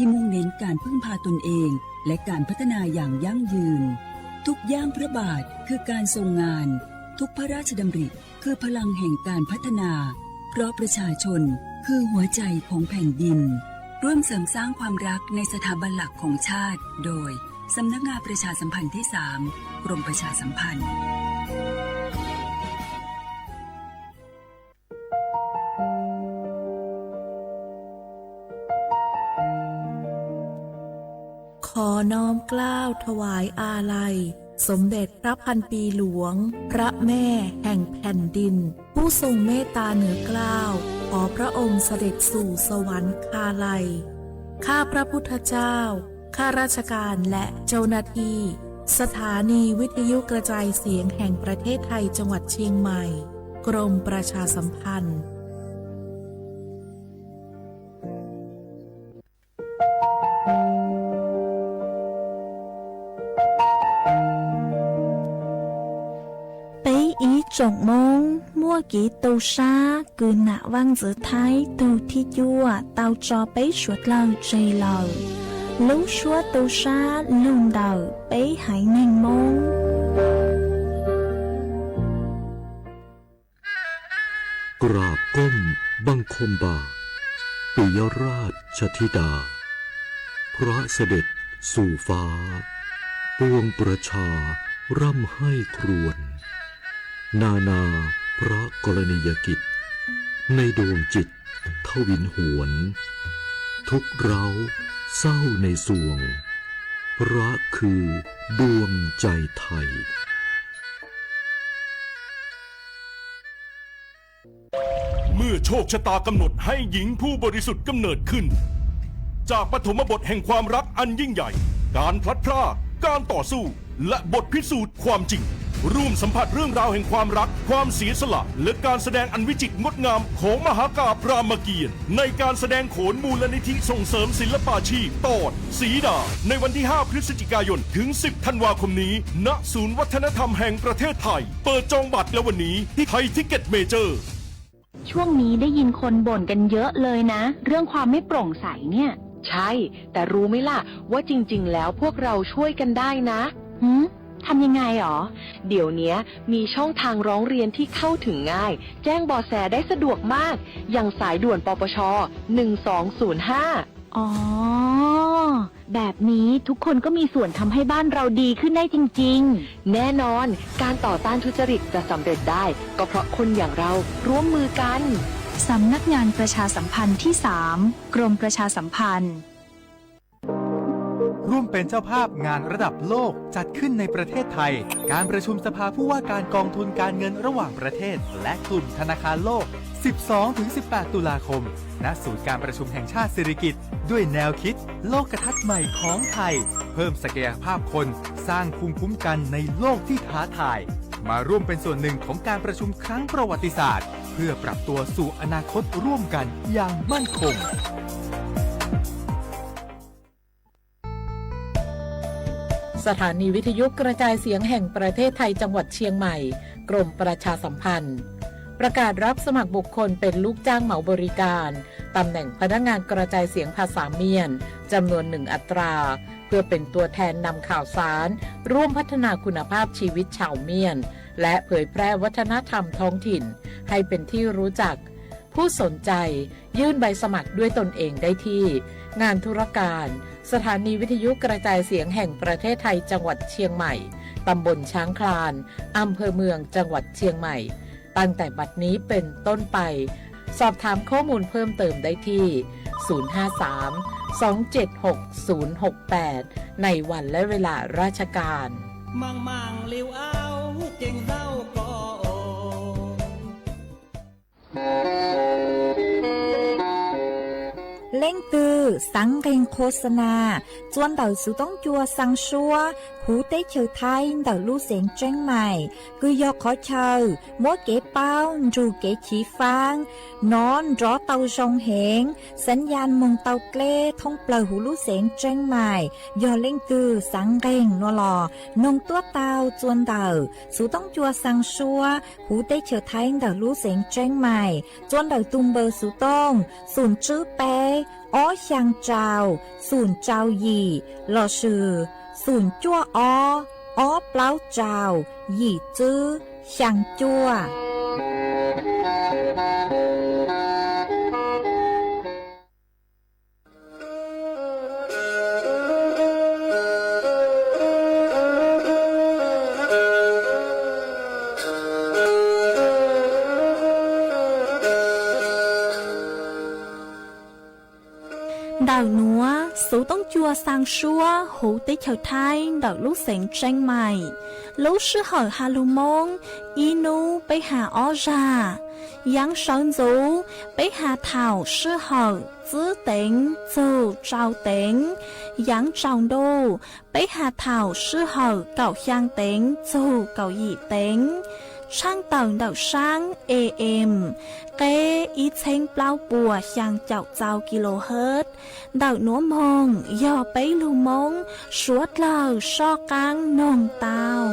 ที่มุ่งเน้นการพึ่งพาตนเองและการพัฒนาอย่างยั่งยืน ทุกย่างพระบาทคือการทรงงาน ทุกพระราชดำริคือพลังแห่งการพัฒนา เพราะประชาชนคือหัวใจของแผ่นดิน ร่วมเสริมสร้างความรักในสถาบันหลักของชาติ โดย สำนักงานประชาสัมพันธ์ที่ สาม กรมประชาสัมพันธ์ ขอน้อมเกล้าถวายอาลัย สมเด็จพระพันปีหลวง พระแม่แห่งแผ่นดิน ผู้ทรงเมตตาเหนือเกล้า ขอพระองค์เสด็จสู่สวรรคาลัย ข้าพระพุทธเจ้า ข้าราชการและเจ้าหน้าที่ สถานีวิทยุกระจายเสียงแห่งประเทศไทยจังหวัดเชียงใหม่ กรมประชาสัมพันธ์ Peb ib tsoom Hmoob muaj kev tu sab kws nam vaj ntxwv Thaib tug thib cuaj tau tso peb suav dlawg tseg lawm. Lub suab tu sab lug ntawm peb haiv neeg Hmoob. กราบก้มบังคมบาท ปิยราชธิดา พระเสด็จสู่ฟ้า ปวงประชาร่ำไห้ครวญ นานาพระกรณียกิจ ในดวงจิตทวินหวน ทุกข์ร้าวเศร้าในสวง พระคือดวงใจไทย เมื่อโชคชะตากำหนดให้หญิงผู้บริสุทธิ์กำเนิดขึ้น จากปฐมบทแห่งความรักอันยิ่งใหญ่ การพลัดพราก การต่อสู้ และบทพิสูจน์ความจริง ร่วมสัมผัสเรื่องราวแห่งความรัก ความเสียสละ และการแสดงอันวิจิตรงดงามของมหากาพย์รามเกียรติ์ ในการแสดงโขนมูลนิธิส่งเสริมศิลปาชีพ ตอนสีดา ในวันที่ ห้า พฤศจิกายน ถึง สิบ ธันวาคมนี้ ณ ศูนย์วัฒนธรรมแห่งประเทศไทย เปิดจองบัตรแล้ววันนี้ที่ไทยทิกเก็ตเมเจอร์ ช่วงนี้ได้ยินคนบ่นกันเยอะเลยนะ เรื่องความไม่โปร่งใสเนี่ย ใช่ แต่รู้ไหมล่ะ ว่าจริงๆ แล้วพวกเราช่วยกันได้นะ หืม ทำยังไงหรอ เดี๋ยวเนี้ยมีช่องทางร้องเรียนที่เข้าถึงง่าย แจ้งเบาะแสได้สะดวกมาก อย่างสายด่วน ปปช หนึ่งสองศูนย์ห้า อ๋อ แบบนี้ทุกคนก็มีส่วนทำให้บ้านเราดีขึ้นได้จริงๆ แน่นอน การต่อต้านทุจริตจะสำเร็จได้ ก็เพราะคนอย่างเราร่วมมือกัน สำนักงานประชาสัมพันธ์ที่ สาม กรมประชาสัมพันธ์ ร่วมเป็นเจ้าภาพงานระดับโลกจัดขึ้นในประเทศไทย การประชุมสภาผู้ว่าการกองทุนการเงินระหว่างประเทศ และกลุ่มธนาคารโลก สิบสองถึงสิบแปด ตุลาคม ณ ศูนย์การประชุมแห่งชาติสิริกิติ์ ด้วยแนวคิดโลกทัศน์ใหม่ของไทย เพิ่มศักยภาพคน สร้างภูมิคุ้มกันในโลกที่ท้าทาย มาร่วมเป็นส่วนหนึ่งของการประชุมครั้งประวัติศาสตร์ เพื่อปรับตัวสู่อนาคตร่วมกันอย่างมั่นคง สถานีวิทยุกระจายเสียงแห่งประเทศไทยจังหวัดเชียงใหม่ กรมประชาสัมพันธ์ ประกาศรับสมัครบุคคลเป็นลูกจ้างเหมาบริการ ตำแหน่งพนักงานกระจายเสียงภาษาเมียน จำนวนหนึ่งอัตรา เพื่อเป็นตัวแทนนำข่าวสาร ร่วมพัฒนาคุณภาพชีวิตชาวเมียน และเผยแพร่วัฒนธรรมท้องถิ่น ให้เป็นที่รู้จัก ผู้สนใจยื่นใบสมัครด้วยตนเองได้ที่ งานธุรการ สถานีวิทยุกระจายเสียงแห่งประเทศไทยจังหวัดเชียงใหม่ ตำบลช้างคลาน อำเภอเมืองจังหวัดเชียงใหม่ ตั้งแต่บัดนี้เป็นต้นไป สอบถามข้อมูลเพิ่มเติมได้ที่ ศูนย์ห้าสาม สองเจ็ดหก ศูนย์หกแปด ในวันและเวลาราชการ Leej twg xaav nqeeg khos xa nas txua ntawm xuv toob cua xaa suab huv teb chaws Thaib ntawm lub xeev Tseeb Maim, kws yog qhov chaw muab kev paub nrug kev chiv faab nov nrov tau zoo heev, xaav yaj moog tau dleb thoob plawg huv lub xeev Tseeb Maim. Yog leej twg xaav nqeeg nuav los noog tuab tau txua ntawm xuv toob cua xaa suab huv teb chaws Thaib ntawm lub xeev Tseeb Maim, txua ntawm tug npawb xuv tooj xoom tswb peb ob xyaa rau, xoom rau yim lossis xoom cuaj ob, ob plaub rau, yim tswb xyaa cuaj. Ntawm nuav xuv toob cua xaa suab huv teb chaws Thaib ntawm lub xeev Tseeb Maim. Lub sij hawm has lug Moob, ib nub peb has ob zag. Yaav sawv ntxuv, peb has thaum sij hawm tsib teev txug rau teev. Yaav tsaus ntuj, peb has thaum sij hawm kaum xyaa teev txug kaum yim teev. Tshaaj tawm ntawm saab A M, qeb ib txheeb plaub puas xyaa caum txau kilohertz. Ntawm nuav moog yog peb lug Moob suav dlawg soj qaab noog tau.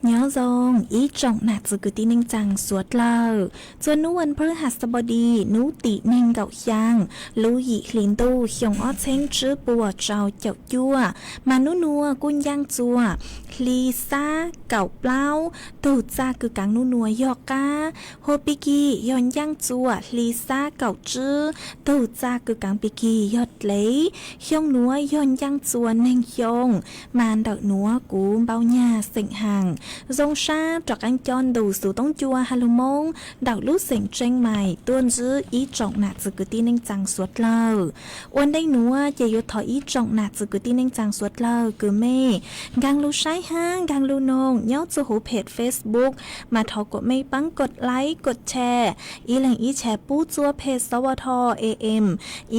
Nyob zoo ib tsoom nam txiv kwv tij neej tsaa suav dlawg, txuas nub vas phuj has xab pov dis nub tim neeg nkaum xyaa lub yim hli ntuj xyoo ob txheeb tsib puas rau caum cuaj, mas nub nuav kuj ncaaj txuas hli xab kaum plaub, tug txaj kws kaav nub nuav yog qaab, hua pig kig yog ncaaj txuas hli xab kaum tsib, tug txaj kws kaav pig kig yog dlev. Xyoo nuav yog ncaaj txuas neeg xyoo, mas ntawm nuav kuv npau nyag xeem haas zoo sab rov qaab coj ntu xuv toob cua has lug Moob ntawm lub xeem Tseeb Mais tuaj ntsib ib tsoom nam txiv kwv tij neej tsaa suav dlawg. Ua ntej nuav ces yuav thov ib tsoom nam txiv kwv tij neej tsaa suav dlawg kws mej nkaag lug saib hab nkaag lug noog nyob txug huv phem Facebook, mas thov kuas mej paab kod like kod share, ib leeg ib share pub txua phem xov vaj thoj A M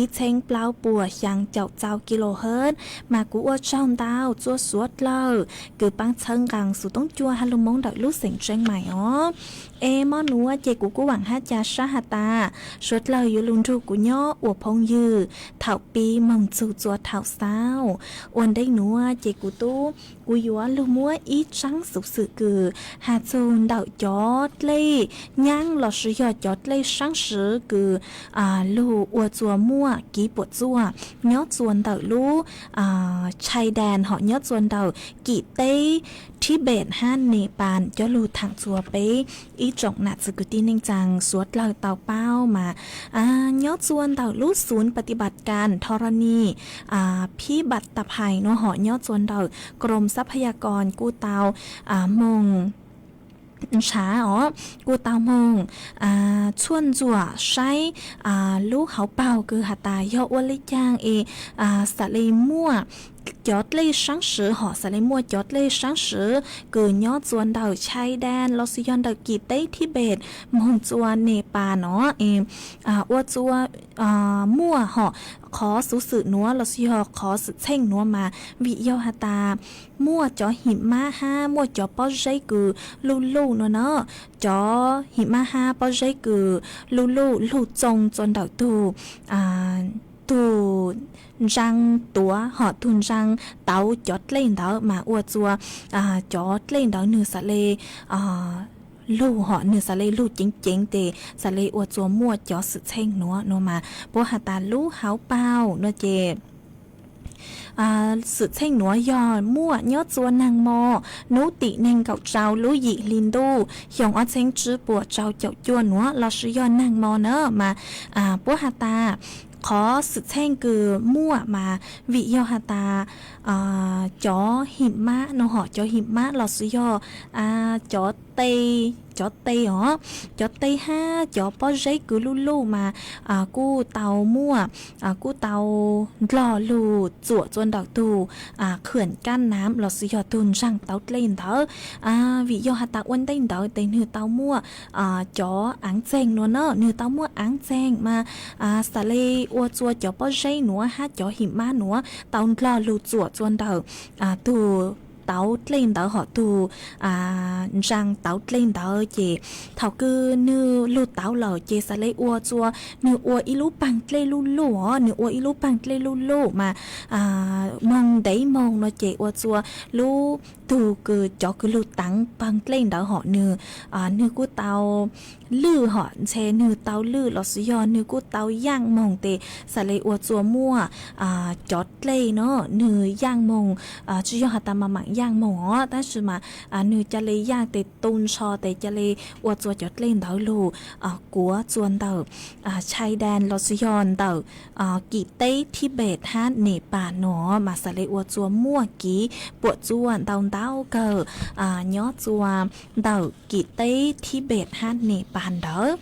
ib txheeb plaub puas xyaa caum txau kilohertz, mas kuv ua tsaug ntau txua suav dlawg kws paab txhawb nqaa xuv toob cua has lug Moob ntawm lub xeem Tseeb Mais os. Es mo nuav ces kuv kuj vaam hab ca sab has tas suav dlawg yuav lug nrug kuv nyob ua phooj ywg thaum pib moog txug txua thaum xaus. Ua ntej nuav ces kuv tub, kuv yuav lug muab ib tsaab xuv xwm kws has txug ntawm cov dlej nyaab lossis yog cov dlej saab sim kws lug ua txuas muaj kiv puam txuaj nyob txuas ntawm lub chai dan hom nyob txuas ntawm kim teb Tibet hab Nepal coj lug thaam txuas peb ib tsoom nam txiv kwv tij neej tsaa suav dlawg tau paub mas nyob txuas ntawm lub xun pativ pat kas thorani phib pat tap hais nuav hom nyob txuas ntawm krom xab phab yaj kos kuj tau moog ntshav os, kuj tau moog txhuaj ntxuam saib lub hauv paug kws has tas yog ua le caag es xam le muaj cov dlej saab swv hom xaav le muaj cov dlej saab swv kws nyob txua ntawm Chai Daj lossis yog ntawm kis teb Thib Pes moog txua Nes Pas no es ua txua muaj hom qhov xuv xwm nuav lossis yog qhov xwm txheej nuav mas vim yog has tas muaj cov him mab hab muaj cov pob zeb kws luj luj no na, cov him mab hab pob zeb kws luj luj lug txoo txua ntawm tug tug ntsaa tuav hom tug ntsaa tauv cov dlej ntawd mas ua txua cov dlej ntawd nwg xaav le lug hom nwg xaav le lug ceev ceev tes xaav le ua txua muaj cov xwm txheej nuav no mas puab has tas lub hauv paug no ces xwm txheej nuav yog muaj nyob txua naag mo nub tim neeg nkaum rau lub yim hli ntuj xyoo ob txheeb tswb puas rau caum cuaj nuav lossis yog naag mo na mas puab has tas qhov xwm txheej kws muaj mas vim yog has tas cov him mab no hom cov him mab lossis yog cov te, cov te os, cov te hab cov pob zeb kws luj luj mas kuj tau muaj, kuj tau ndlog lug txuam txua ntawm tug khuam kaj nam lossis yog tug ntsaa tauv dlej ntawd. Vim yog has tas ua ntej ntawd tes nwg tau muaj cov aav txeeg nuav na, nwg tau muaj aav txeeg mas xaav le ua txua cov pob zeb nuav hab cov him mab nuav tau ndlog lug txuam txua ntawm tug tauv dlej ntawd hom tug ntsaa tauv dlej ntawd ces thaum kws nwg lug tauv lawm ces xaav le ua txua nwg ua ib lub paag dlej luj luj os, nwg ua ib lub paag dlej luj luj mas moog ntev moog no ces ua txua lub tug kws cov kws lug taav paag dlej ntawd hom nwg, nwg kuj tau lwj hom ntshe nwg tau lwj lossis yog nwg kuj tau yaaj moog tes xaav le ua txua muaj cov dlej no nwg yaaj moog, tsi yog has tas mas maam yaaj moog os tab sis mas nwg ca le yaaj tes tu ntsho tes ca le ua txua cov dlej ntawd lug kuav txua ntawm Chai Daj lossis yog ntawm kis teb Thib Pes hab Nes Pas no mas xaav le ua txua muaj kiv puam txua ntau ntau kawg nyob txua ntawm kis teb Thib Pes hab Nes Pas ntawd.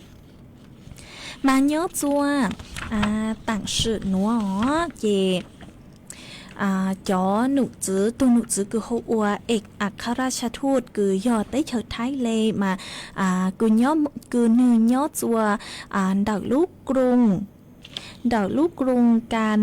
Mas nyob txua taam sim nuav os ces cov num txwv, tug num txwv kws hu ua Ex Akraj Tub kws yog teb chaws Thaib le mas kws nwg nyob txua ntawm lub kruj, ntawm lub kruj Kas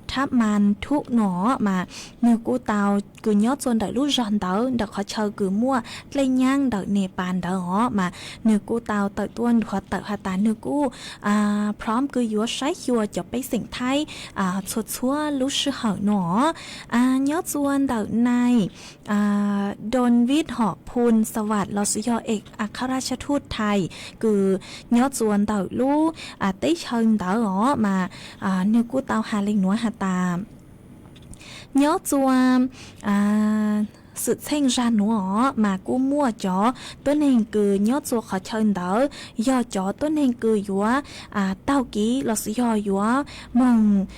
Thab Mas Thub no mas nwg kuj tau, kws nyob txua ntawm lub zog ntawd ntawm qhov chaw kws muaj dlej nyaab ntawm Nes Pas ntawd os mas nwg kuj tau tawm tuaj nrug tawm has tas nwg kuj phom kws yuav saib xyuas cov pej xeem Thaib txhua txhua lub sij hawm no. Nyob txua ntawm nai Don Vij hom Phun Xavat lossis yog Ex Akraj Tub Thais kws nyob txua ntawm lub teb chaws ntawd os mas nwg kuj tau has le nuav has tas nyob txua xwm txheej zag nuav os mas kuj muaj cov tuab neeg kws nyob txua qhov chaw ntawd yog cov tuab neeg kws yuav taug kev lossis yog yuav moog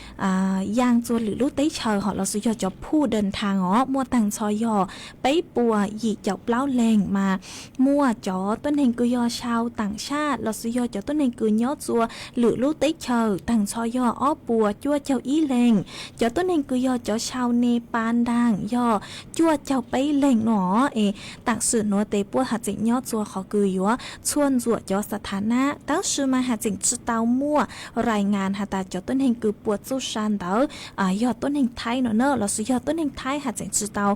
yaa txua lwm lub teb chaws hom lossis yog cov phuj dej thaas os muaj taag nrho yog peb puas yim caum plaub leeg mas muaj cov tuab neeg kws yog xyoo taam xyaj lossis yog cov tuab neeg kws nyob txua lwm lub teb chaws taag nrho yog ob puas cuaj caug ib leeg. Cov tuab neeg kws yog cov xyoo Nes Pas nraag yog cuaj caug peb leeg no es taam sim nuav tes puab has tseem nyob txua qhov kws yuav txhua ntxuam cov xa tha nab tab sis mas has tseem tsi tau muaj rais ngas has tas cov tuab neeg kws puas txuj sa ntawd yog tuab neeg Thaib no na lossis yog tuab neeg Thaib has tseem tsi tau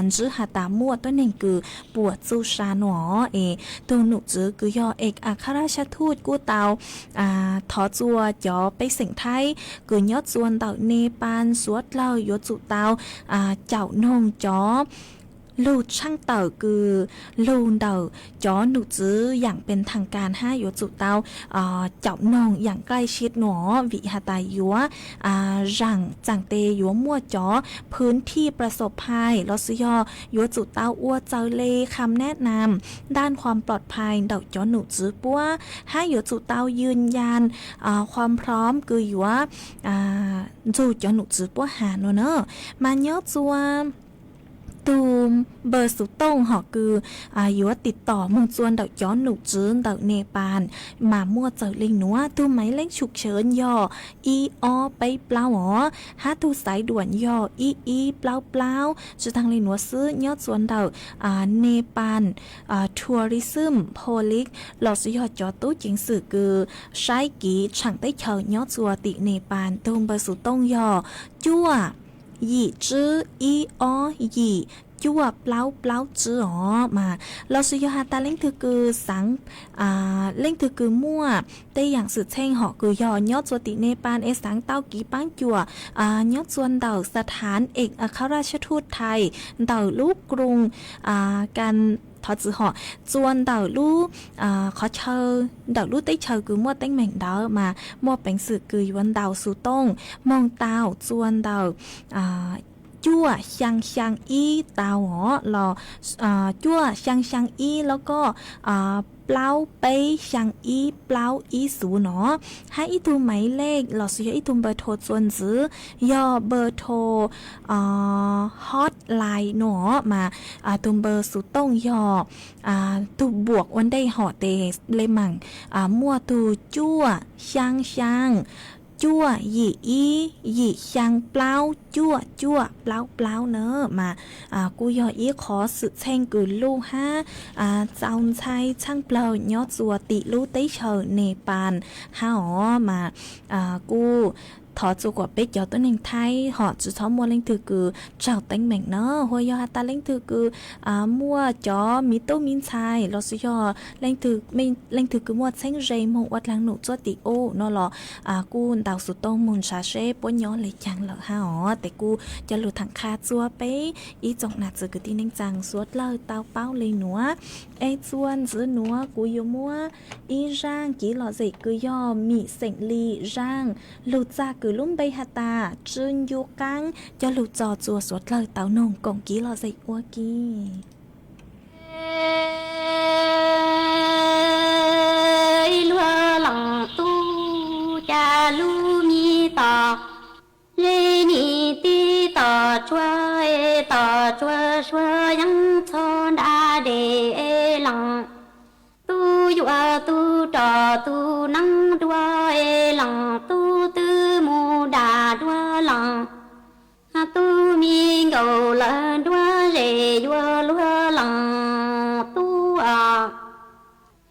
ntsib has tas muaj tuab neeg kws puas txuj sa no es tug num txwv kws yog Ex Akraj Tub kuj tau thov txua cov pej xeem Thaib kws nyob txua ntawm Nes Pas suav dlawg yuav tsum tau caum noog cov lug tshaaj tawm kws lug ntawm cov num txwv yaam pes thaam kas hab yuav tsum tau caum noog yaam kaij sib no vim has tas yuav zaam txaam tes yuav muaj cov phwv thij plas xom phais lossis yog yuav tsum tau ua txaws le kham nab nam ntaj khuam plom phais ntawm cov num txwv puab hab yuav tsum tau yws yas khuam phom kws yuav nrug cov num txwv puab has no na mas nyob txua Tus npawb xuv tooj hom kws yuav tim tom moog txua ntawm cov nom tswv ntawm Nepal mas muaj txawm le nuav: tug maiv leej tshum tshawv yog ib ob peb plaub os, hab tug xaiv duam yog ib ib plaub plaub. Tsi taag le nuav xwb, nyob txua ntawm Nepal Tourism Police lossis yog cov tub ceev xwm kws saib kiv tshaam teb chaws nyob txua tim Nepal, tug npawb xuv tooj yog cuaj yim tswb ib ob yim cuaj plaub plaub tswb os mas. Lossis yog has tas leej twg kws xaav, leej twg kws muaj tej yaam xwm txheej hom kws yog nyob txua tim Nepal es xaav tau kiv paab cuam nyob txua ntawm xa thav ees akhara sab thuj thais ntawm lub kruj ka, thov txwm hom, txua ntawm lub qhov chaw, ntawm lub teb chaws kws muaj teeb meem ntawd mas muaj peev xwm kws yuav ntaus xuv tooj moog tau txua ntawm cuaj xyaa xyaa ib tau os, los cuaj xyaa xyaa ib los ko plaub peb xyaa ib plaub ib xuv no. Hab ib tug maiv lej lossis yog ib tug npawb thau txua ntxiv yog npawb thau hotline no mas, tug npawb xuv tooj yog tug buam ua ntej hom tes le maam muaj tug cuaj xyaa xyaa cuaj yim ib yim xyaa plaub cuaj cuaj plaub plaub na mas. Kuj yog ib qhov xwm txheej kws luj hab txaus ntshai tshaj plawg nyob txua tim lub teb chaws Nepal hab os mas. Kuj thov txua kom peb cov tuab neeg Thaib hom tsi txhob muaj leej twg kws raug teeb meem na, hos yog has tas leej twg kws muaj cov miv tub miv ntxhais lossis yog leej twg kws muaj txheeb ze moog ua dlaag num txua tim u no los kuj ntaus xuv tooj moog nrhav seb puab nyob le caag lawm hab os. Tes kuj coj lug thaam qha txua peb ib tsoom nam txiv kwv tij neej tsaa suav dlawg tau paub le nuav. Es txua ntxiv nuav kuv yuav muab ib zaaj kiv lom zem kws yog mim xeem li zaaj lug txag kws lub npe has tas Tsw Ncu Qaab coj lug tso txua suav dlawg tau noog koom kiv lom zem ua ke. Ib luag leej tub ca lub mi tom, ze nim tib tom tsuag, tom tsuag suav yeeb txhog nra dej. Leej tub yuav tub rog tub neeb dua, leej tub twb mus dam dua leej tub, mi nkaus lawm dua zes yuav luag leej tub os.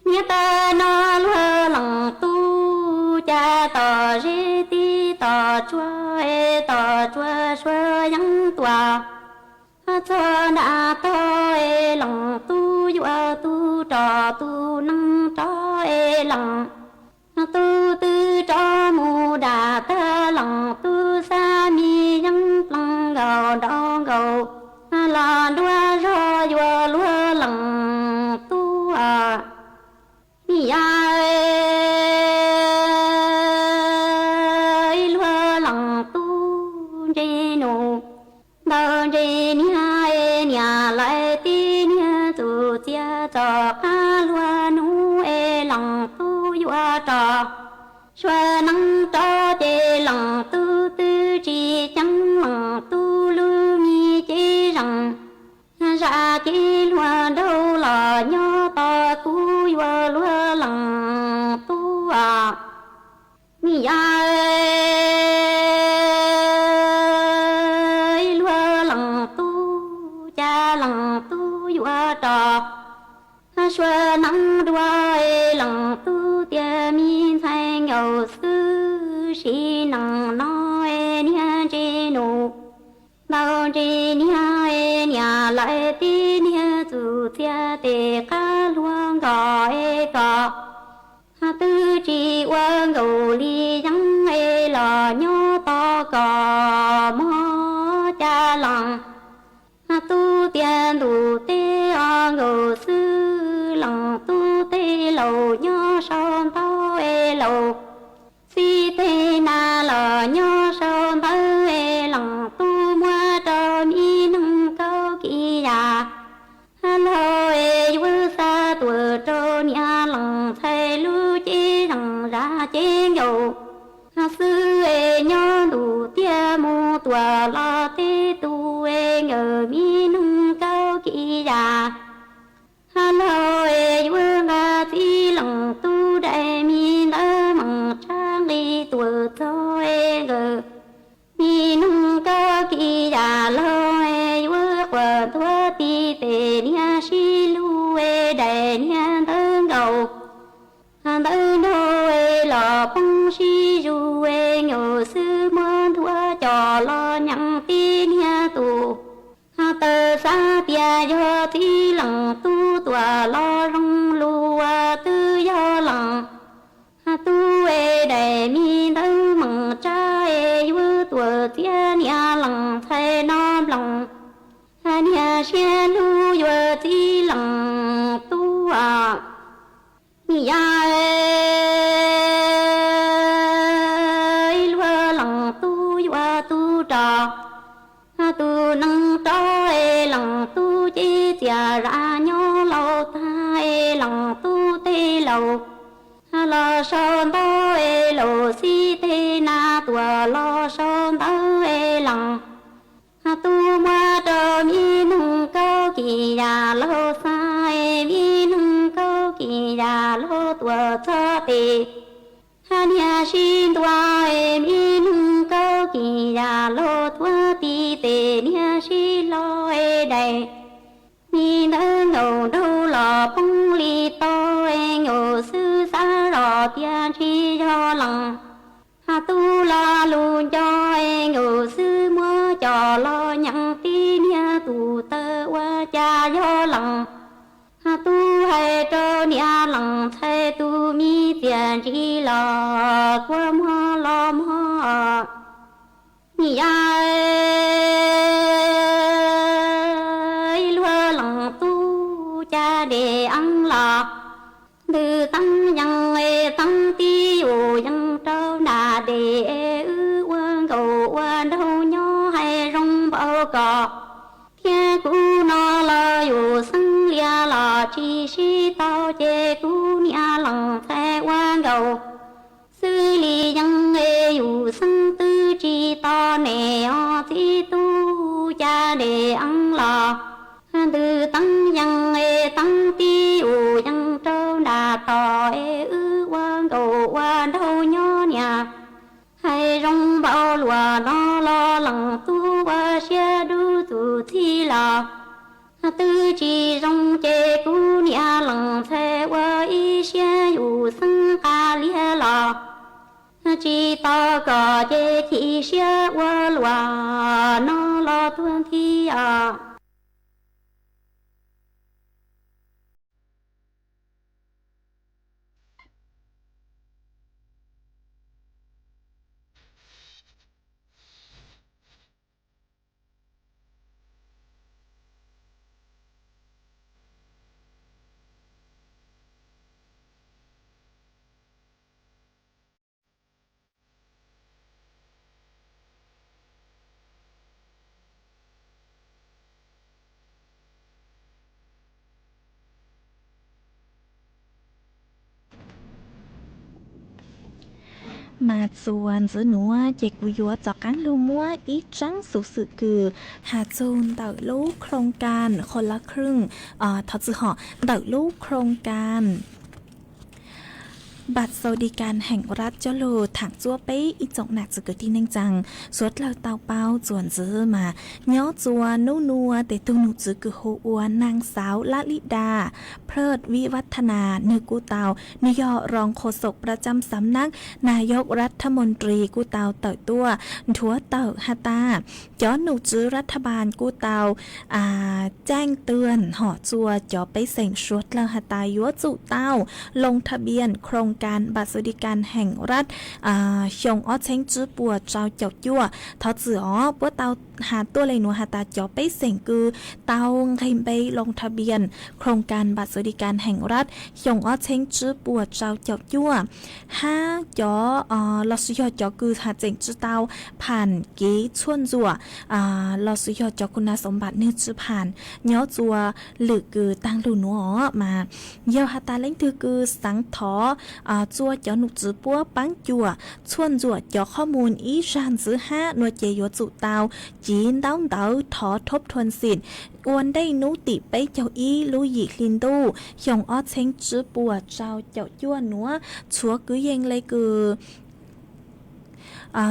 Niag tag no luag leej tub ca tom ze tib tom tsuag, tom tsuag suav yeeb tuaj txog nram tog, leej tub yuav tub rog tub neeb rov, leej tub twb rov mus dam tag, leej tub xav mi yeeb plees nkaus nrov nkaus los dua zog yuav luag leej tub. Nim yog ib luag leej tub ntse num, ntaus ntse niag niam lawv tib niag txuj txiav txoj qab luag nub es leej tub yuav rov. Suav neeb rov ces leej tub twb tsis ceeb, leej tub lub mi ces zeeg zam ces luag nraug los nyob tos kuv yuav luag leej tub. Nim yog ib luag leej tub ca leej tub yuav rov. Suav neeb dua leej tub tias mi ntxhais nkaus xwb sim neej no niag ntse num, ntaus ntse niag niam lawv tib niag txuj txiav tes qab luag nkaus es kom twb tsis ua nkaus li yeeb es los nyob tos kom mob ca leej tub tias ntuj teb o nkaus xwb, leej tub tej laus nyob sau ntau es laus, txiv tej na los nyob sau ntawd es leej tub muab rau mi neeg kaub kis yam laug es yuav xa tuaj rau niam leej ntxhais lub cev zeeg zam cev nkaus xwb es nyob ntuj tiag mus tuaj los teb tug es nkawd mi neeg yam. Hab laug es yuav nqa txiv leej tub daim me ntawv meem tsab nqi tuam txog es nkawd me noog kaub kis yam laug es yuav quas ntuav ti tes niag sib lug es daim niag ntawv nkaus. Ntawv nraug es los poob sib zus es nkaus xwb muab ntuav coj los nyeem tib niag tus. Hab tawm xav tias yog txiv leej tub tuam los zoo lug ua twb yog leej tub es daim me ntawv meem tsab es yuav tuam txiav niag leej ntxhais no nploos. Niag siab lug yuav txiv leej tub. Yog ib luag leej tub yuav tub rog, tus neeg rog es leej tub ces txias zam nyob laus tag es leej tub tej laus los sau ntawv es laus xib teg na tuam los sau ntawv es leej tub muab rau me noog kaub kis yam laug xav es me noog kaub kis yam laug tuam txog tes. Hab niag sib ntua es me noog kaub kis yam laug tuav ti tes niag sib hlo es daim me ntawv nkaus nraug los poob li tau es nkaus xwb xav zoj tias tsis yog leej tub los lug nco es nkaus xwb muab coj los nyeem tib niag tus tawv ua cas yog leej tub hais rau niag leej ntxhais tus me txiaj ntsig los kua muag los mog. Yog ib luag leej tub cas dej eeb los ntws teeb yees es teeb tib yus yees rau nram dej es wb ua nkaus ua nraug nyob hais zoo npaum koj thiab kuv no los yus xeeb lias los tsis sib tau ces kuv niag leej ntxhais ua nkaus xwb li yees es yus xeeb twb tsis tau ne os txiv tub cas dej eeb los ntws teeb yees es teeb tib yus yees rau nram toj es wb ua nkaus ua nraug nyob niam. Hais zoo npaum luaj no los leej tub ua siab dub txuj txhij los twb tsis zoo ces kuv niam leej ntxhais ua ib siab yus xeeb qas lias los tsis tau koj ces chim siab ua luaj no los tuag nthi os. Mas txuas ntxiv nuav ces kuv yuav rov qaab lug muab ib tsaab xuv xwm kws has txug ntawm lub โครงการคนละครึ่ง, thov txwm hom, ntawm lub โครงการ บัตรสวัสดิการแห่งรัฐ coj lug thaam txuab peb ib tsoom nam txiv kwv tij neej tsaa. Suav dlawg tau paub txuas ntxiv mas nyob txuas nub nuav tes tug num tswv kws hu ua นางสาว ละลิดา เพลิดวิวัฒนา nwg kuj tau, nwg yog รองโฆษกประจำสำนักนายกรัฐมนตรี kuj tau tawm tuaj nthuav tawm has tas cov num tswv รัฐบาล kuj tau แจ้งเตือน hom txuas cov pej xeem suav dlawg has tas yuav tsum tau ลงทะเบียน โครงการบัตรสวัสดิการแห่งรัฐ xyoo ob txheeb tswb puas rau caum cuaj. Thov txwm os, puab tau has tuaj le nuav has tas cov pej xeem kws tau nqeg npe ลงทะเบียน โครงการบัตรสวัสดิการแห่งรัฐ xyoo ob txheeb tswb puas rau caum cuaj, hab cov lossis yog cov kws has tseem tsi tau ผ่านเกณฑ์ tshuaj ntxuam lossis yog cov คุณสมบัติ nwg tsi ผ่าน nyob txuas lwm kws taag lug nuav os mas yog has tas leej twg kws xaav thov txuas cov num tswv puab paab cuam tshuaj ntxuam cov qhob mus ib zag ntxiv hab nuav ces yuav tsum tau civ ntaub ntawv thov thoob thuam xim ua ntej hnub tim peb caug ib lub yim hli ntuj xyoo ob txheeb tsib puas rau caum cuaj nuav, tshuav kwv yees le kws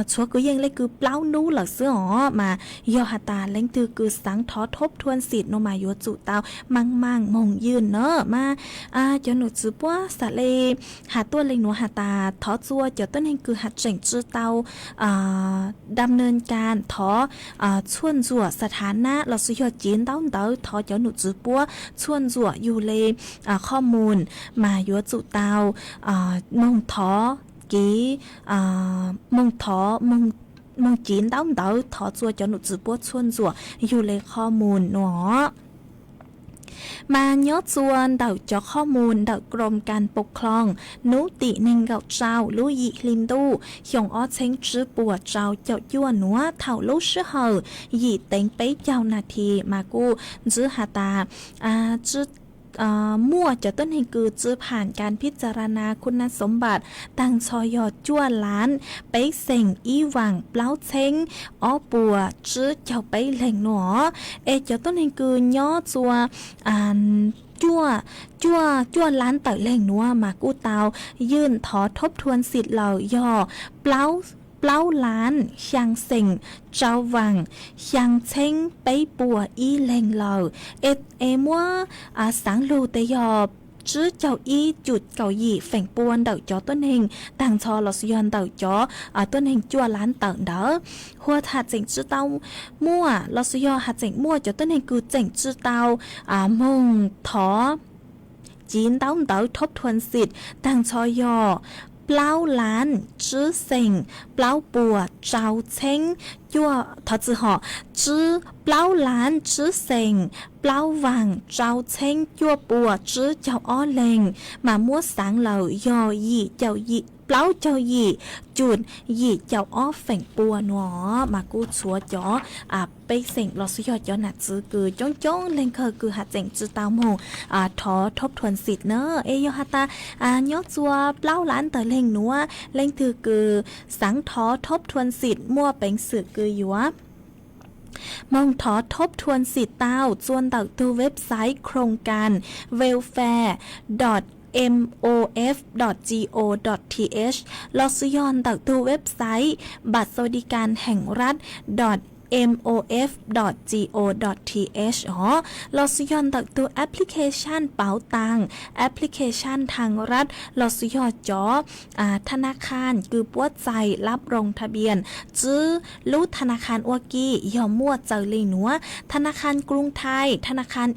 tshuav kwv yees le kws plaub nub lawm xwb os, mas yog has tas leej twg kws xaav thov thoob thuam xim nuav mas yuav tsum tau maaj maaj moog ywj na mas. Cov num tswv puab xaav le has tuaj le nuav has tas thov txua cov tuab neeg kws has tseem tsi tau dam nws kas thov tshuaj ntxuam xav thav nab los sis yog civ ntaub ntawv thov cov num tswv puab tshuaj ntxuam yug le qhov mus mas yuav tsum tau moog thov kiv, moog thov, moog civ ntaub ntawv thov txua cov num tswv puab tshuaj ntxuam yug le qhov mus nuav. Mas nyob txua ntawm cov qhov mus ntawm Krom Kas Pov Khloos, hnub tim neeg nkaum rau lub yim hli ntuj xyoo ob txheeb tsib puas rau caum cuaj nuav thaum lub sij hawm yim teev peb caug nas this mas kuj ntxwv has tas muaj cov tuab neeg kws tsi pham kas phij tsa ra na khub nab xoov npam taag nrho yog cuaj lab peb xeem ib vaam plaub txheeb ob puas tsib caug peb leeg nuav. Es cov tuab neeg kws nyob txua cuaj, cuaj, cuaj lab tawm leeg nuav mas kuj tau ywj thov thoob thuam xim lawm yog plaub lab xyaa xeem rau vaam xyaa txheeb peb puas ib leeg lawm. Es muab xaav lug tes yog tsib caug ib cum kaum yim feem pua ntawm cov tuab neeg taag nrho los sis yog ntawm cov tuab neeg cuaj lab tawm ntawd, hu has tseem tsi tau muaj los sis yog has tseem muaj cov tuab neeg kws tseem tsi tau moog thov civ ntaub ntawv thoob thuam xim taag nrho yog plaub lab tsib xeem plaub puas rau txheeb, thov txwv hom, plaub lab tsib xeem plaub vaam rau txheeb cuaj puas tsib caug ob leeg, mas muab xaav lawm yog yim caum yim, plaub caug yim cum yim caum ob feem pua nuav mas kuj tshuav cov pej xeem los sis yog cov nam txwv kws coob coob leeg kawg kws has tseem tsi tau moog thov thoob thuam xim na. Es yog has tas nyob txua plaub lab tawm leeg nuav leej twg kws xaav thov thoob thuam xim muaj peev xwm kws yuav moog thov thoob thuam xim tau txua ntawm tug website Krom Kas Welfare dot M O F dot G O dot T H los sis yog ntawm tug website Baat Sawadi Kas Heev Rat dot M O F dot G O dot T H os, los sis yog ntawm tug application Pauv Taas, application Thas Rat los sis yog cov tha na khan kws puab txais lab roos tha bias tsib lub tha na khan ua ke yog muaj txawm li nuav: tha na khan Kruv Thais, tha na khan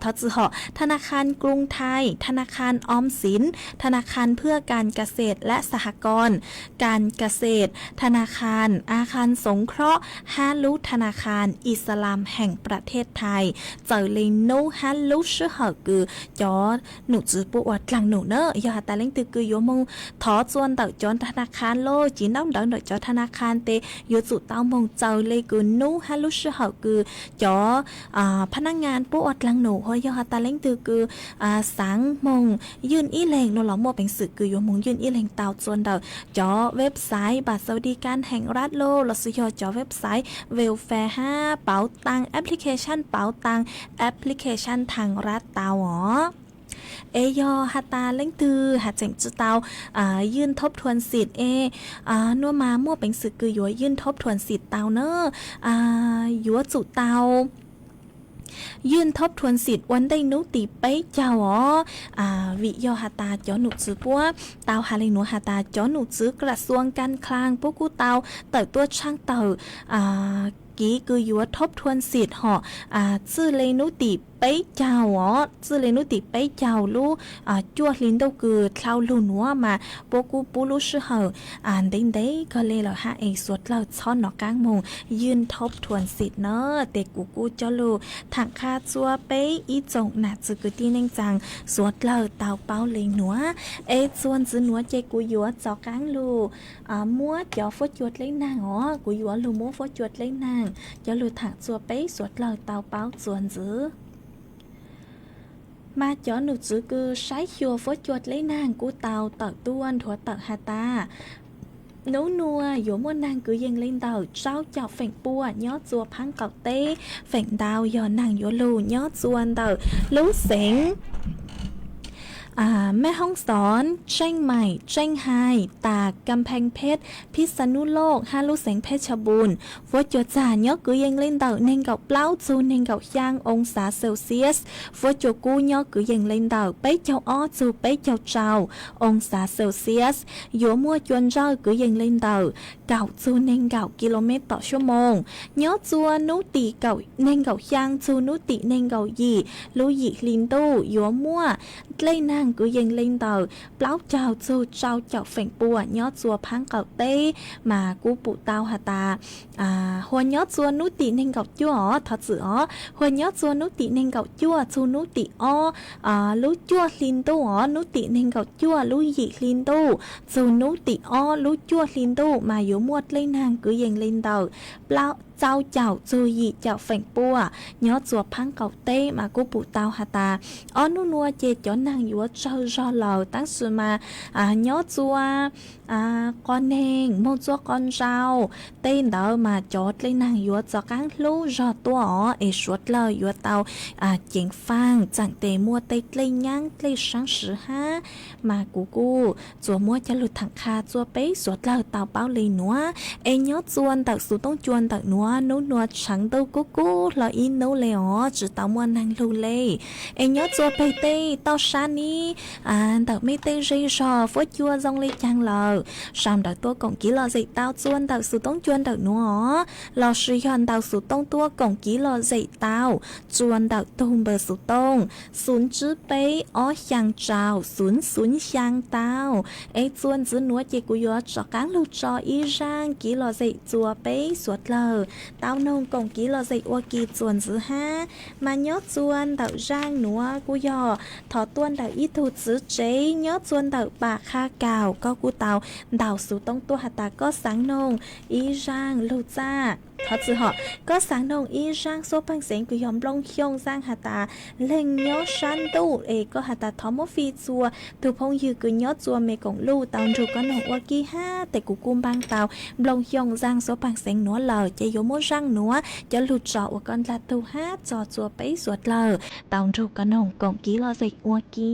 thov txwv hom, tha na khan Kruv Thais, tha na khan Om Siv, tha na khan Phwj Kas Kas Xes la Xas Has Kos, Kas Kas Xes, tha na khan A Khan Xoov Khlob hab lub tha na khan Ixalam heem Prasthej Thais txawm li nub hab lub sij hawm kws cov num tswv puab ua dlaag num na. Yog has tas leej twg kws yuav moog thov txua ntawm cov tha na khan los civ ntaub ntawv ntawm cov tha na khan tes yuav tsum tau moog txawm li kws nub hab lub sij hawm kws cov phab nab ngas puab ua dlaag num. Ho yog has tas leej twg kws xaav moog ywj ib leeg nuav los muaj peev xwm kws yuav moog ywj ib leeg tau txua ntawm cov website Baat Sawadi Kas Heev Rat los los sis yog cov website Welfare hab Pauv Taas, application Pauv Taas, application Thas Rat tau os. Es yog has tas leej twg has tseem tsi tau ywj thoob thuam xim es nuav mas muaj peev xwm kws yuav ywj thoob thuam xim tau na. Yuav tsum tau ywj thoob thuam xim ua ntej nub tim peb caug os. Vim yog has tas cov num tswv puab tau has le nuav has tas cov num tswv Kras Xuas Kas Khlas puab kuj tau tawm tuaj tshaaj tawm kiv kws yuav thoob thuam xim hom txij le nub tim peb caug os, txij le nub tim peb caug lub cuaj hli ntuj kws dlhau lug nuav mas puab kuj pub lub sij hawm ntev ntev kawg le lawm hab es suav dlawg txhob nov qaab moog ywj thoob thuam xim na. Tes kuv kuj coj lug thaam qha txua peb ib tsoom nam txwv kwv tij neej tsaa suav dlawg tau paub le nuav. Es txuas ntxiv nuav ces kuv yuav rov qaab lug muab cov fuab cua dleb naag os, kuv yuav lug muab fuab cua dleb naag coj lug thaam txua peb suav dlawg tau paub txuas ntxiv. Mas cov num tswv kws saib xyuas fuab cua dleb naag kuj tau tawm tuaj nthuav tawm has tas Hnub nua yuav muaj neeg kwv yees li ntawm rau caum feem pua nyob txua phaab qaum teb, feem ntau yog neeg yuav lug nyob txua ntawm lub xeev Meb Hoob Xoob, Tseej Maim, Tseej Hais, Tas, Kam Pheej Pheb, Phib Xa Nub Loj hab lub xeev Pheb Cha Npun. Fuab cua txag nyob kwv yees li ntawm neeg nkaum plaub txug neeg nkaum xyaa oo xav Celsius. Fuab cua kub nyob kwv yees li ntawm peb caug ob txug peb caug rau oo xav Celsius. Yuav muaj cua ntsawj kwv yees li ntawm kaum txug neeg nkaum kis lus mev tom suab moos. Nyob txua nub tim neeg nkaum xyaa txug nub tim neeg nkaum yim lub yim hli ntuj yuav muaj dlej naag kwv yees li ntawm plaub caug txug rau caum feem pua nyob txua phaab qaum teb. Mas kuv pum tau has tas, hua nyob txua nub tim neeg nkaum cuaj os, thov txim os, hua nyob txua nub tim neeg nkaum cuaj txug nub tim ob lub cuaj hli ntuj os, nub tim neeg nkaum cuaj lub yim hli ntuj txug nub tim ob lub cuaj hli ntuj mas yuav muaj dlej naag kwv yees li ntawm plaub, rau caum txug yim caum feem pua nyob txua phaab qaum teb. Mas kuv pum tau has tas ob nub nua ces cov naag yuav tsawg zog lawm, tab sis mas nyob txua qhov neeg moog txua qhov ntsauj tej ntawd mas cov dlej naag yuav txaus qaab hlub zog tuaj os, es suav dlawg yuav tau ceev faaj txheem tes muaj tej dlej nyaab dlej saab swv hab. Mas kuv kuj tsuas muab cov lug thaam qha txua peb suav dlawg tau paub le nuav. Es nyob txua ntawm xuv toob cua ntawm nuav nub nua tsheev ntuj kub kub hlo ib nub le os, tsi tau muaj neeg lug le. Es nyob txua peg tej toj sab nib ntawm mej tej zej zog fuab cua zoo le caag lawm, sau ntawv tuab koom kiv lom zem tau txua ntawm xuv toob cua ntawm nuav os, lossis yog ntawm xuv toob tuab koom kiv lom zem tau txua ntawm tug npawb xuv toob xum tsib peb ob xyaa rau xum xum xyaa tau. Es txua ntxiv nuav ces kuv yuav rov qaab lug tso ib zaaj kiv lom zem txua peb suav dlawg tau noog koom kiv lom zem ua ke txua ntxiv hab. Mas nyob txua ntawm zaaj nuav kuj yog thov tuaj ntawm ib tug txiv tsev nyob txua ntawm Pam Qha Kaum, koj kuj tau ntaus xuv toob tuaj has tas koj xaav noog ib zaaj lug txaj, thov txim hom, koj xaav noog ib zaaj xuab paag xeev kws yog nplooj xyooj zaaj has tas leeg nyob sab ntuj, es koj has tas thov muab fij txua tug phooj ywg kws nyob txua Mes Koom Luj tau nrug koj noog ua ke hab, tes kuv kuj npaab tau nplooj xyooj zaaj xuab paag xeev nuav lawm, ces yuav muab zaaj nuav coj lug tso ua koj ndlag tug hab txog txua peb suav dlawg tau nrug koj noog koom kiv lom zem ua ke.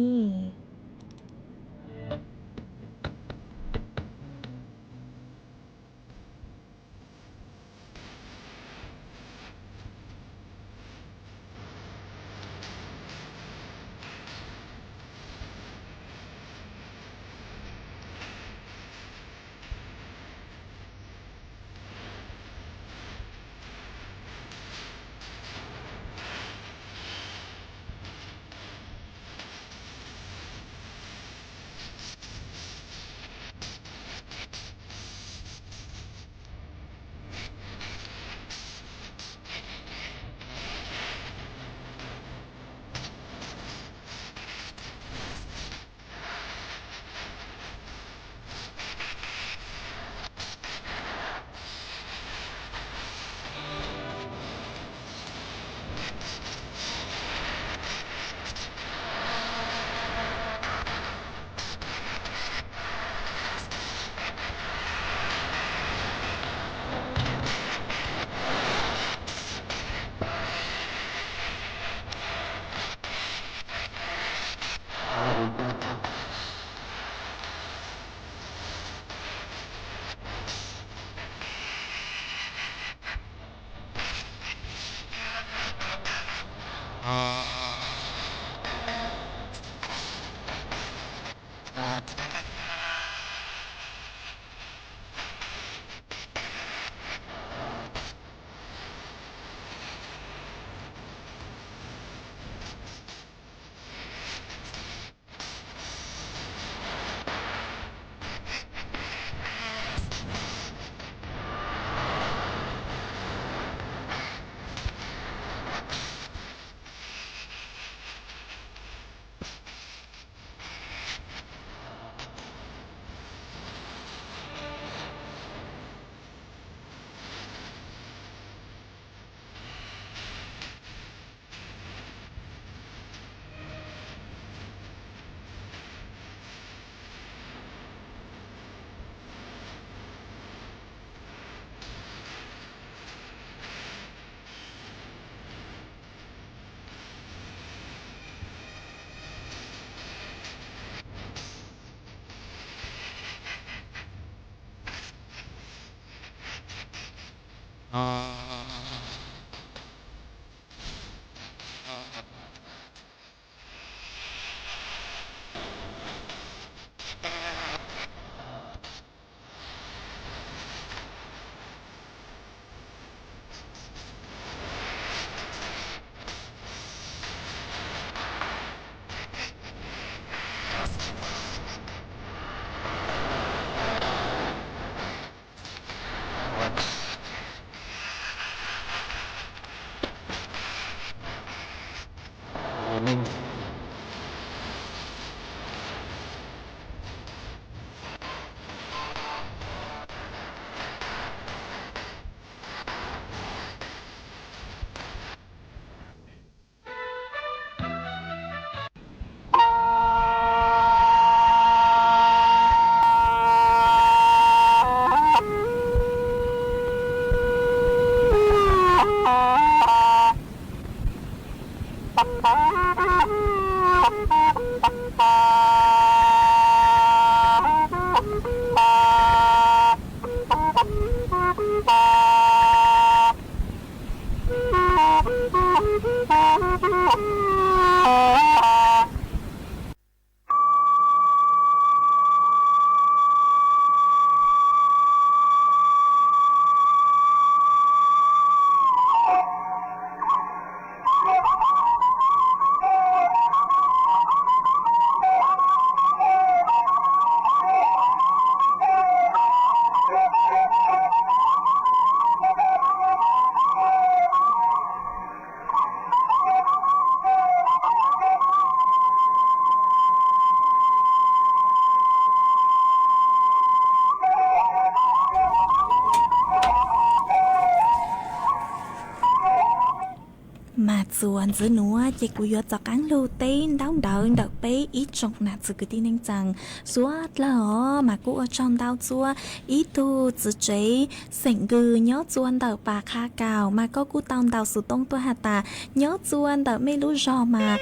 Mas txuas ntxiv nuav ces kuv yuav rov qaab lug teb ntaub ntawv ntawm peb ib tsoom nam txiv kwv tij neej tsaa suav dlawg os. Mas kuj ua tsaug ntau txua ib tug txiv tsev xeem Nkws nyob txua ntawm Pas Qha Kaum, mas koj kuj tau ntaus xuv tooj tuaj has tas nyob txua ntawm mej lub zog mas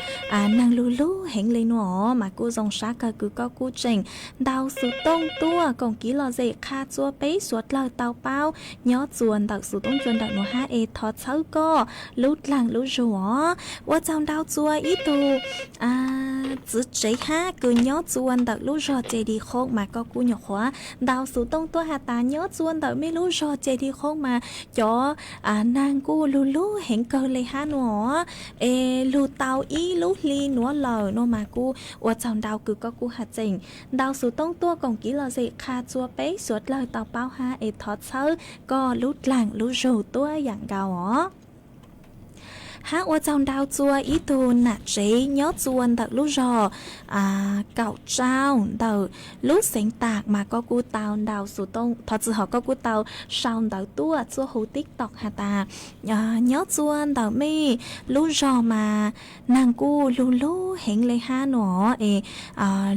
neeg lug lug heev le nuav os. Mas kuj zoo sab kawg kws koj kuj tseem ntaus xuv tooj tuaj koom kev lom zem qha txua peb suav dlawg tau paub nyob txua ntawm xuv tooj cua ntawm nuav hab es thov txhawb koj lub dlaag lub zug os. Ua tsaug ntau txua ib tug txiv tsev hab kws nyob txua ntawm lub zog Ces Di Khoob, mas koj kuj nyuam qhuav ntaus xuv tooj tuaj has tas nyob txua ntawm mej lub zog Ces Di Khoob mas cov neeg kuj lug lug heev kawg le hab nuav os, es lug tau ib lub hli nuav lawm nuav. Mas kuj ua tsaug ntau kws koj kuj has tseem ntaus xuv tooj tuaj koom kev lom zem qha txua peb suav dlawg tau paub hab es thov txhawb koj lub dlaag lub zug tuab yaam nkaus os. Hab ua tsaug ntau txua ib tug nam tsev nyob txua ntawm lub zog Kaum Tsauj ntawm lub xeev Tam, mas koj kuj tau ntaus xuv tooj, thov txwm hom koj kuj tau sau ntawv tuaj txuaj huv TikTok has tas nyob txua ntawm mej lub zog mas neeg kuj lug lug heev le hab nuav es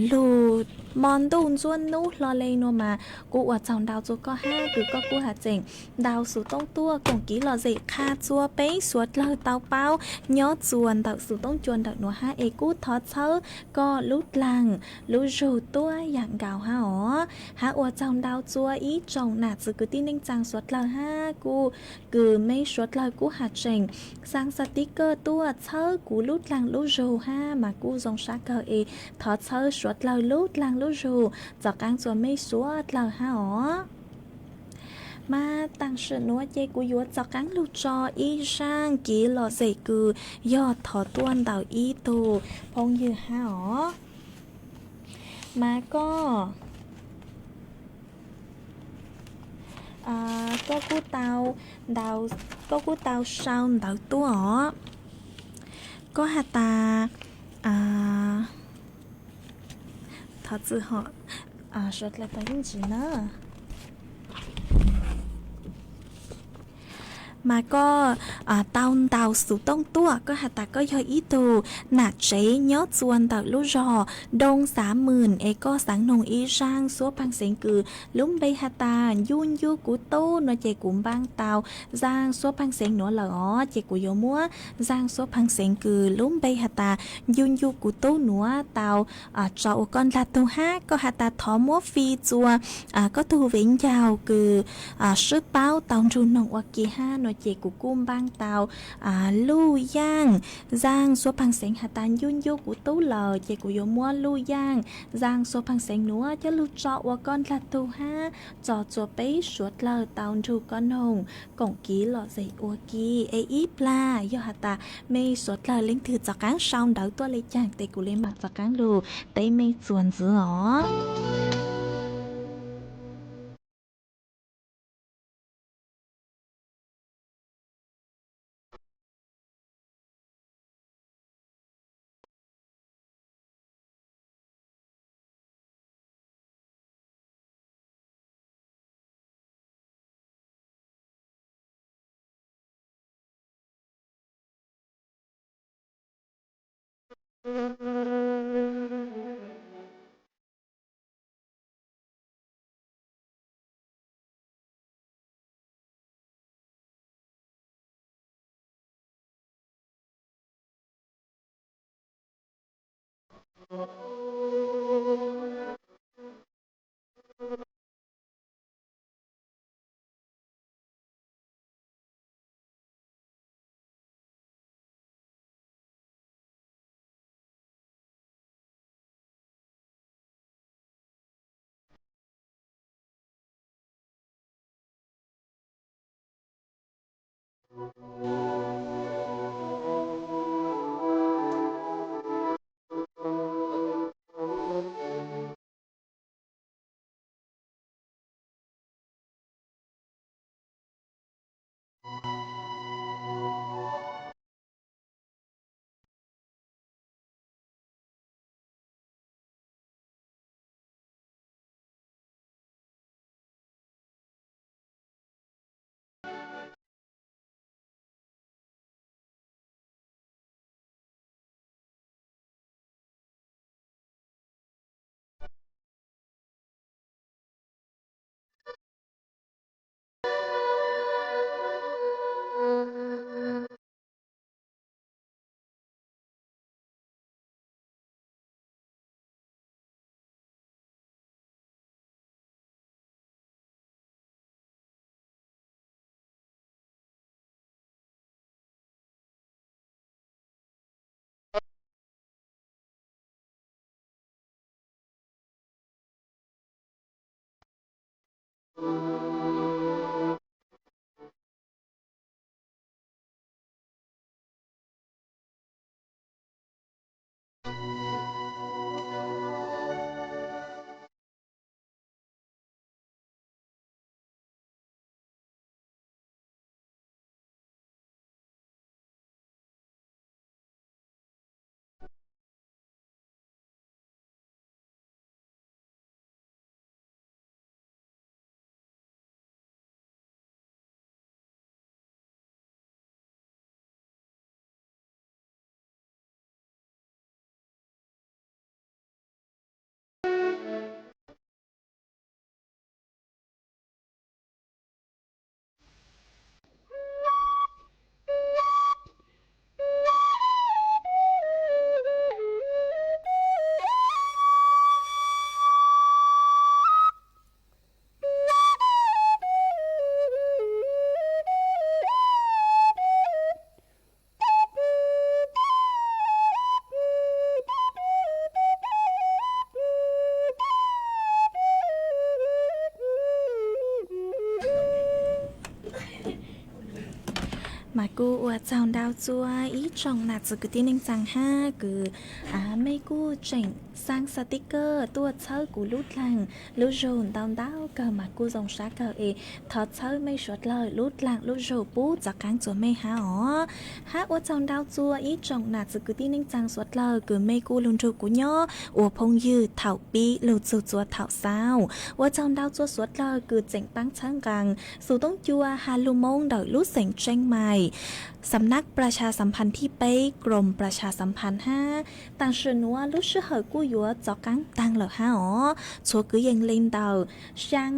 lug mo ntuj ntxuab nub hlo le nuav. Mas kuj ua tsaug ntau txua koj hab kws koj kuj has tseem ntaus xuv tooj tuaj koom kev lom zem qha txua peb suav dlawg tau paub nyob txua ntawm xuv tooj cua ntawm nuav hab es kuj thov txhawb koj lub dlaag lub zug tuab yaam nkaus hab os. Hab ua tsaug ntau txua ib tsoom nam txiv kwv tij neej tsaa suav dlawg hab kuj kws mej suav dlawg kuj has tseem xaa xaa tib kawj tuaj txhawb kuv lub dlaag lub zug hab mas kuj zoo sab kawg es thov txhawb suav dlawg lub dlaag lub zug rov qaab txua mej suav dlawg hab os. Mas taam sim nuav ces kuv yuav rov qaab lug tso ib zaaj kev lom zem kws yog thov tuaj ntawm ib tug phooj ywg hab os. Mas koj, koj kuj tau, koj kuj tau sau ntawv tuaj os. Koj has tas, thov txwm hom, sawv dlawg tau yeej tsis na. Mas koj tau ntaus xov tooj tuaj, koj has tas koj yog ib tug nam tsev nyob txua ntawm lub zos Doo Xav Mws es koj xav noog ib zaaj suab pheej xeev kws lub npe has tas Ncuj Ncuj Kuv Tub no ces kuv npaab tau zaaj suab pheej xeev nuav lawm os, ces kuv yuav muab zaaj suab pheej xeev kws lub npe has tas Ncuj Ncuj Kuv Tub nuav tau tso ua koj ndlag tug hab. Koj has tas thov muab fij txua koj tug viv ncaus kws swb paub tau nrug noog ua ke hab no ces kuv kuj npaab tau luj yaaj zaaj suab pheej xeev has tas Ncuj Ncuj Kuv Tub lawm, ces kuv yuav muab luj yaaj zaaj suab pheej xeev nuav coj lug tso ua koj ndlag tug hab tso txua peb suav dlawg tau nrug koj noog koom kiv lom zem ua ke. Es ib plag yog has tas mej suav dlawg leej twg rov qaab sau ntawv tuaj le caag tes kuv le maam rov qaab lug teb mej txuas ntxiv os. Kuv ua tsaug ntau txua ib tsoom nam txiv kwv tij neej tsaa hab kws mej kuj tseem xaa xav tib kawg tuaj txhawb kuv lub dlaag lub zug ntau ntau kawg mas kuj zoo sab kawg es thov txhawb mej suav dlawg lub dlaag lub zug pub txav qaab txua mej hab os. Hab ua tsaug ntau txua ib tsoom nam txiv kwv tij neej tsaa suav dlawg kws mej kuj lug nrug kuv nyob ua phooj ywg thaum pib lug txug txua thaum xaus. Ua tsaug ntau txua suav dlawg kws tseem paab txhawb nqaa xus toob cua has lug Moob ntawm lub xeem Tsheej Maim, xam nab plas xas xam phas thib peb, krom plas xas xam phas hab. Taam sim nuav lub sij hawm kuj yuav txav qaab taag lawm hab os. Txhua kwv yees le ntawm xyaa,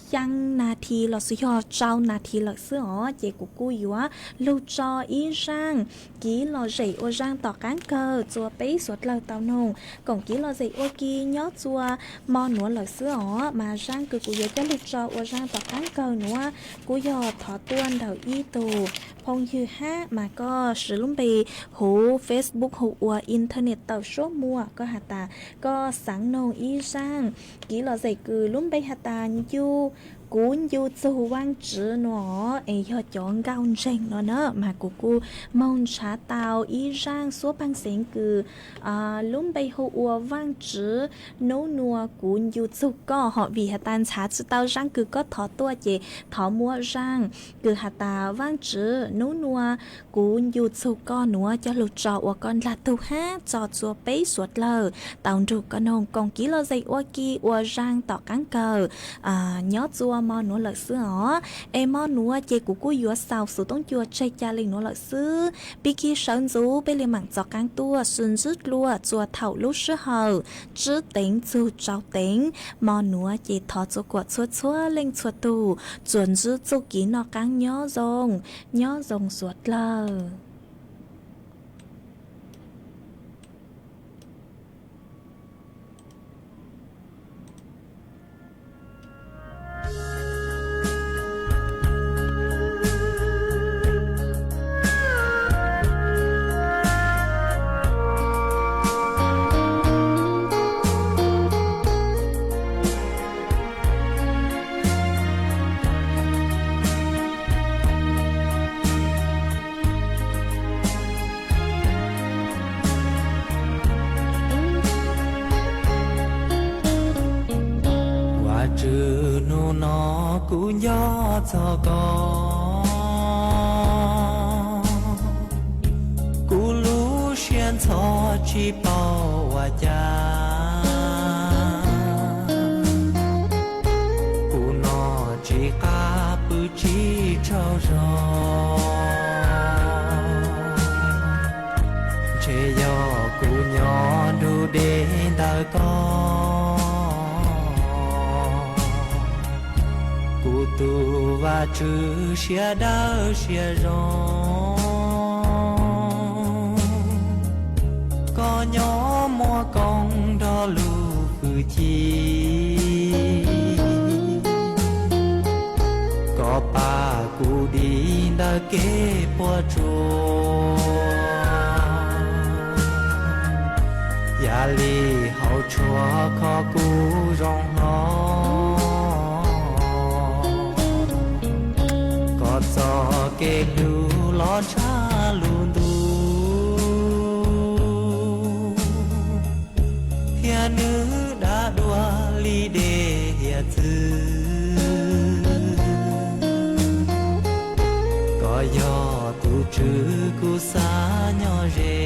xyaa nas this los sis yog rau nas this lawm xwb os, ces kuv kuj yuav lug tso ib zaaj kiv lom zem ua zaaj tom qaab kawg txua peb suav dlawg tau noog koom kiv lom zem ua ke nyob txua mo nuav lawm xwb os. Mas zaaj kws kuv yuav coj lug tso ua zaaj tom qaab kawg nuav kuj yog thov tuaj ntawm ib tug phooj ywg hab mas koj siv lub npe huv Facebook hu ua internet tawm suab muag, koj has tas koj xaav noog ib zaaj kiv lom zem kws lub npe has tas ncu, kuv ncu txug Vaajtswv nuav es yog cov nkauj ntseeg no na, mas kuv kuj moog nrhav tau ib zaaj suab paag xeev kws lub npe hu ua Vaajtswv nub nua kuv ncu txug koj, ho vim has tas nrhav tsi tau zaaj kws koj thov tuaj ces thov muab zaaj kws has tas Vaajtswv nub nua kuv ncu txug koj nuav coj lug tso ua koj ndlag tug hab tso txua peb suav dlawg tau nrug koj noog koom kiv lom zem ua ke ua zaaj tom qaab kawg nyob txua mo nuav lawm xwb os. Es mo nuav ces kuv kuj yuav xaus xus toob cua tseg ca le nuav lawm xwb. Pib kig sawv ntxuv peb le maam txav qaab tuaj sib ntsib dlua txua thaum lub sij hawm tsib teev txug rau teev. Mo nuav ces thov txua kuam txhua txhua leej txhua tug tsuas ntsib txuj kev noj qaab nyob zoo, nyob zoo suav dlawg. Vaajtswv nub no kuv nco txog koj, kuv lub siab ntxhov tsi paub ua cas, kuv noj tsi qab pw tsi tsaug zog, ntshe yog kuv nyob nrug deb ntawm koj. Kuv tug Vaajtswv siab dawb siab zoo, koj nyob muaj koob nrog lub hwj chim, koj pab kuv dim ntawm kev puas tsuaj, yam li hauv tshuaj kho kuv zoo hlob. Koj txoj kev hlub los tshaj lub ntuj, thiab nws dab dua li dej hiav txwv. Koj yog tus tswv kuv xav nyob ze,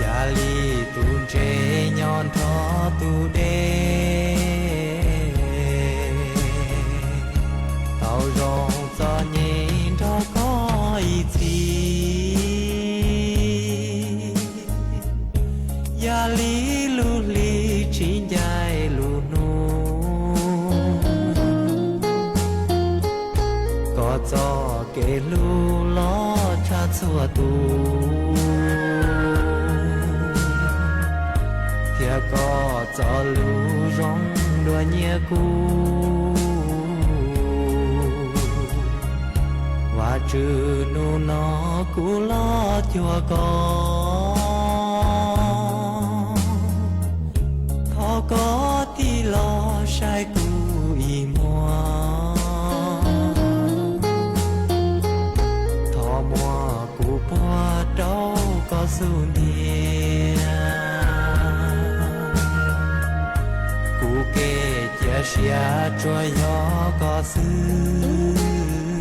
yam li tus ntses nyob nrog tus dej. Tau zoo txom nyem nrog koj ib txhis, yam li lub hli tsis ncaim lub hnub. Koj txoj kev hlub los tshaj txhua tus, thiab koj txoj lus zoo dua nyiaj kub. Vaajtswv nub no kuv los cuag koj, thov koj tig los saib kuv ib muag. Puag rau koj xub ntiag, kuv kev cia siab tsuas yog koj xwb.